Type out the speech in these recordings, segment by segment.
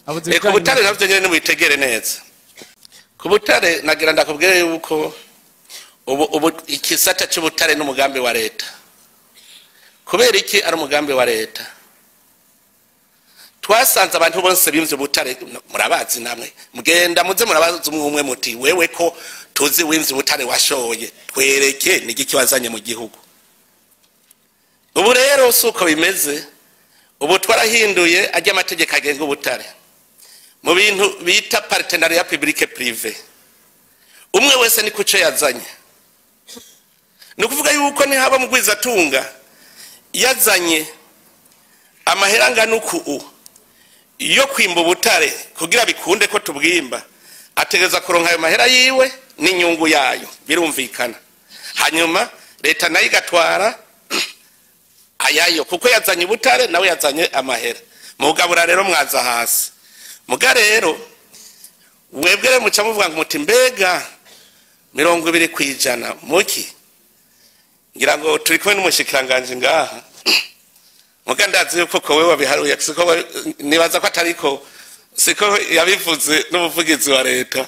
Avuze Ku ibijanye butare navyo nyene nimubitegere neza. Ku butare nagira ndakubwire yuko ubu ikisata c'ubutare n'umugambi wa leta. Kubera iki ari umugambi wa leta? Twasanze abantu bose bimvye ubutare, murabazi namwe, mugenda muze murabazi umwe umwe muti wewe ko tuzi wimvye ubutare washoye, twereke nigiki wazanye mu gihugu. Ubu rero si uko bimeze. Ubu twarahinduye ajya amategeko agenga ubutare mu bintu bita partenariat public privé. Umwe wese ni kuco yazanye. Ni ukuvuga yuko nihaba mugwizatunga yazanye amahera angana uku yo kwimba ubutare kugira bikunde ko tubwimba, ategereza kuronka ayo mahera yiwe n'inyungu yayo, birumvikana. Hanyuma leta nayo igatwara ayayo, kuko yazanye ubutare nawe yazanye amahera. Mugabura rero mwaza hasi. Muga rero webwe rero muca muvuga ngo muti mbega 20% muki, ngira ngo turi kumwe n'umushikiranganje ngaha. Muga ndazi yuko ko wewe wabiharuye, siko nibaza ko atariko, siko yabivuze n'umuvugizi wa leta.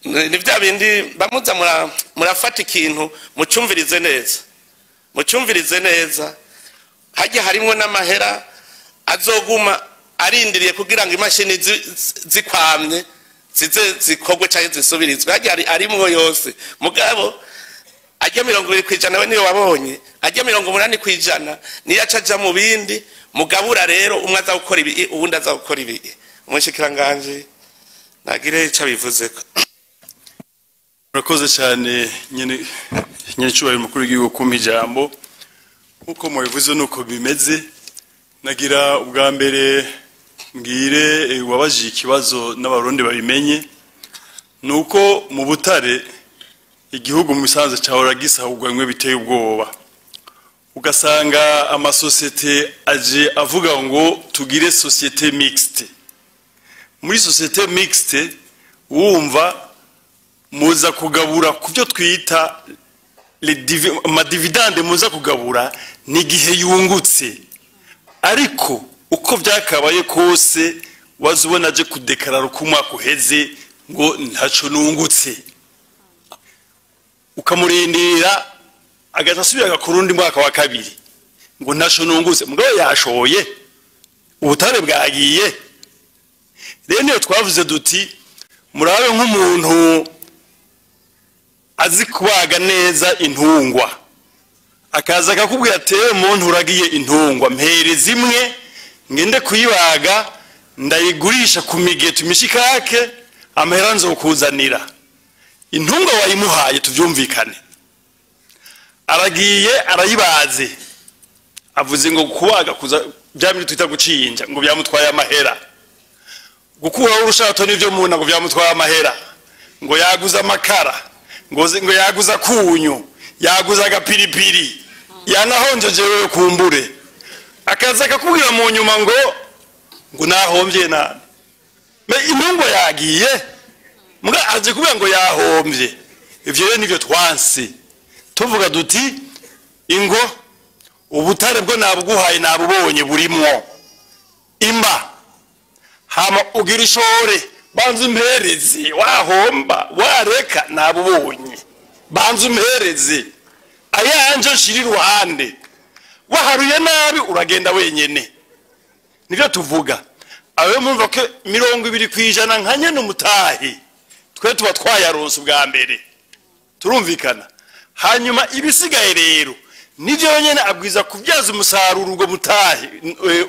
Ni bya bindi bamuza murafata ikintu mucumvirize neza, mucumvirize neza. Hajya harimwo n'amahera azoguma arindiriye kugira ngo imashini zikwamye zize zikogwe canke zisubirizwe. Hajya arimwo yose. Mugabo ajya 20% we niyo wabonye, ajya 80% niyo aca aja mu bindi. Mugabura rero umwe aza gukora ibi, uwundi aza gukora ibi. Umushikiranganje nagire ico abivuzeko. Murakoze cyane nyene cyubahiro mukuru w'igihugu kumpa ijambo. Nkuko mubivuze nuko bimeze. Nagira ubwa mbere mbwire wabajije ikibazo n'abarundi babimenye, nuko mu butare igihugu mu bisanzwe cahora gisahurwa bimwe biteye ubwoba, ugasanga amasosiyete aje avuga ngo tugire société mixte. Muri société mixte wumva muza kugabura ku byo twita amadividande, muza kugabura n'igihe yungutse. Ariko uko byakabaye kose wazubona aje kudekarara uko umwaka uheze ngo ntaco nungutse, ukamurindira agaca asubira agakora undi mwaka wa kabiri ngo ntaco nungutse, mugabo yashoye ubutare bwagiye. Rero niyo twavuze duti murabe nk'umuntu azi kubaga neza intungwa, akaza akakubwira ati ewe muntu uragiye intungwa, mpereza imwe ngende kuyibaga ndayigurisha ku migeto imishikake, amahera nzokuzanira. Intungwa wayimuhaye tuvyumvikane, aragiye arayibaze, avuze ngo kubaga kuza bya bintu twita gucinja ngo byamutwaye amahera, gukuraho urushato n'ivyo muna ngo byamutwaye amahera, ngo yaguze amakara, ngo yaguze akunyu, yaguze agapiripiri, yanahonjeje kumbure. Akaza akakubwira mu nyuma ngo nahombye nabi. Me intungwa yagiye, muga aje kubwira ngo yahombye. Ivyo rero nivyo twanse. Tuvuga duti ingo ubutare bwo nabuguhaye nabubonye burimwo, imba hama ugira ishore, banza umpereze, wahomba wareka nabubonye, banza umpereze ayanje nshira iruhande, waharuye nabi uragenda wenyene. Nivyo tuvuga. Abe mumva ko 20% nka nyene umutahi twe tuba twayaronse ubwa mbere, turumvikana. Hanyuma ibisigaye rero nivyo nyene abwiza kubyaza umusaruro ubwo mutahi,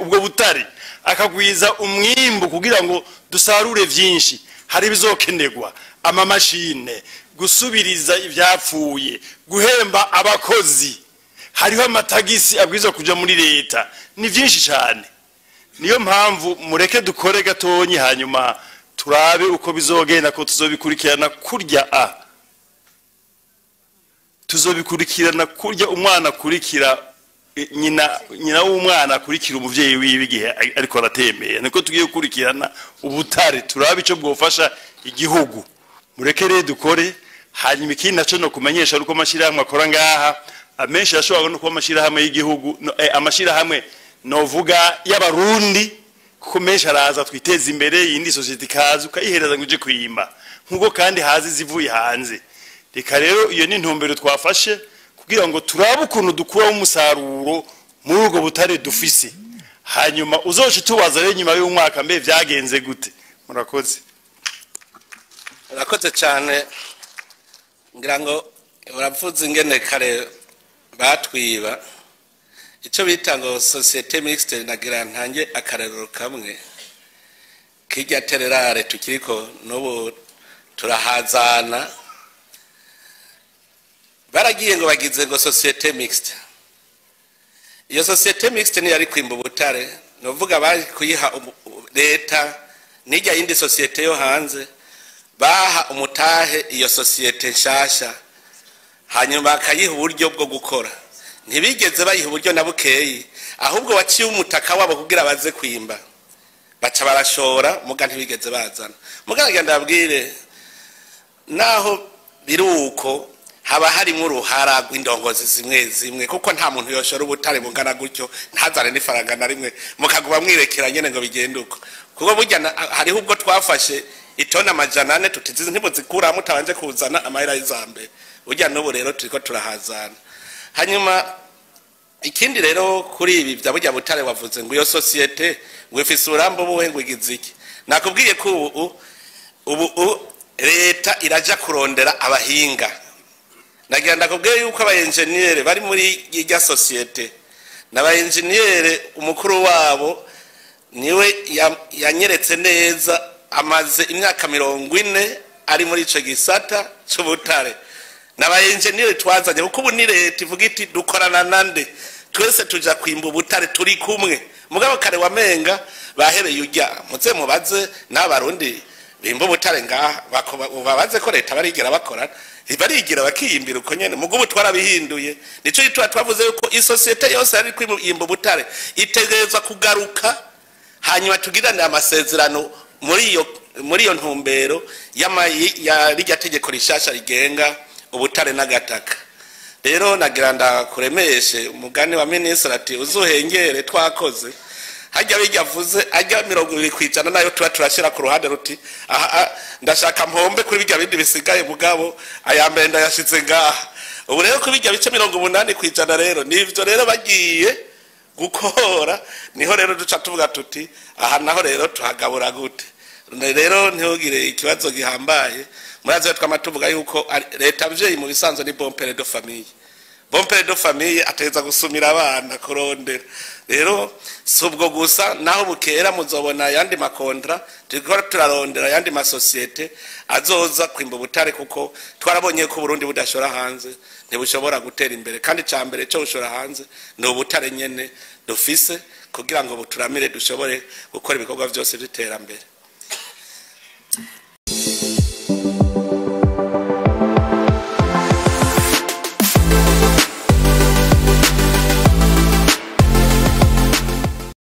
ubwo butare, akagwiza umwimbu kugira ngo dusarure vyinshi. Hari bizokenerwa amamashine, gusubiriza ivyapfuye, guhemba abakozi, hariho amatagisi abwiza kuja muri leta, ni vyinshi cyane. Niyo mpamvu mureke dukore gatonyi, hanyuma turabe uko bizogenda, ko tuzobikurikirana kurya a tuzobikurikirana kurya umwana akurikira nyina, nyina w'umwana akurikira umuvyeyi wiwe igihe ariko aratembera. Niko tugiye gukurikirana ubutare, turabe ico bwofasha igihugu. Mureke rero dukore. Hanyuma ikindi naco no kumenyesha uko amashirahamwe akora ngaha, amenshi ashobora no kuba amashirahamwe y'igihugu, no, amashirahamwe novuga y'abarundi Kuko menshi araza twiteza imbere, iyindi société ikaza ukayihereza ngo uje kwimba, nkuko kandi hazi zivuye hanze. Reka rero iyo ni intumbero twafashe kugira ngo turabe ukuntu dukuraho umusaruro muri ubwo butare dufise, hanyuma uzoca tubaza rero nyuma y'umwaka mbe vyagenze gute. Murakoze. Urakoze cyane. Ngira ngo uravuze ingene kare batwiba icyo bita ngo société mixte. Nagira ntange akarorero kamwe kijya terre rare tukiriko n'ubu turahazana. Baragiye ngo bagize ngo société mixte. Iyo société mixte niyo yari kwimba ubutare, ni uvuga bari kuyiha leta n'ijya yindi société yo hanze. Baha umutahe iyo société nshasha, hanyuma bakayiha uburyo bwo gukora. Ntibigeze bayiha uburyo na bukeyi, ahubwo baciye umutaka wabo kugira baze kwimba, baca barashora, muga ntibigeze bazana. Muga nagira ndababwire, naho biri uko, haba harimo uruhara rw'indongozi zimwe zimwe, kuko nta muntu yoshora ubutare bungana gutyo ntazane n'ifaranga na rimwe, mukaguma mwirekera nyene ngo bigende uko. Kuko burya hariho ubwo twafashe itoni 400, tutizizi ntimuzikuramo mutabanje kuzana amahera y'izambere. Burya n'ubu rero turiko turahazana. Hanyuma ikindi rero kuri ibi bya burya butare wavuze ngo iyo société ngo ifise uburambo buhe, ngo igize iki, nakubwiye ko ubu leta iraja kurondera abahinga. Nagira ndakubwiye yuko abayenjeniyere bari muri irya société n'abayenjeniyere, umukuru wabo niwe yanyeretse neza, amaze imyaka 40 ari muri ico gisata c'ubutare. N'abayenjeniyere twazanye, kuko ubu ni leta ivuga iti dukorana nande, twese tuja kwimba ubutare turi kumwe. Mugabo kare wamenga bahereye ujya muze mubaze n'abarundi bimba ubutare ngaha, babaze ko leta barigera bakorana, barigira bakiyimbira uko nyene. Mugo ubu twarabihinduye, nico gituma twavuze yuko isosiyete yose yari kwimba ubutare itegerezwa kugaruka, hanyuma tugirane amasezerano muri iyo ntumbero ya rirya tegeko rishasha rigenga ubutare n'agataka. Rero nagira ndakuremeshe umugani wa minisitiri ati uzuhengere twakoze hajya bijya avuze ajya 20% nayo tuba turashyira ku ruhande ruti aha ndashaka mpombe kuri bijya bindi bisigaye, mugabo aya mbere ndayashize ngaha. Ubu rero kuri bijya bice 80% rero nivyo rero bagiye gukora, niho rero duca tuvuga tuti aha naho rero tuhagabura gute. Rero ntihugire ikibazo gihambaye. Murazi ko twama tuvuga yuko leta mvyeyi mu bisanzwe ni bon père de famille. Bon père de famille ateza gusumira abana kurondera. Rero si ubwo gusa, naho bukera muzobona ayandi ma contrats turiko turarondera, ayandi ma sociétés azoza kwimba ubutare, kuko twarabonye ko Burundi budashora hanze ntibushobora gutera imbere, kandi ca mbere cyo bushora hanze ni ubutare nyene dufise, kugira ngo buturamire dushobore gukora ibikorwa vyose vy'iterambere.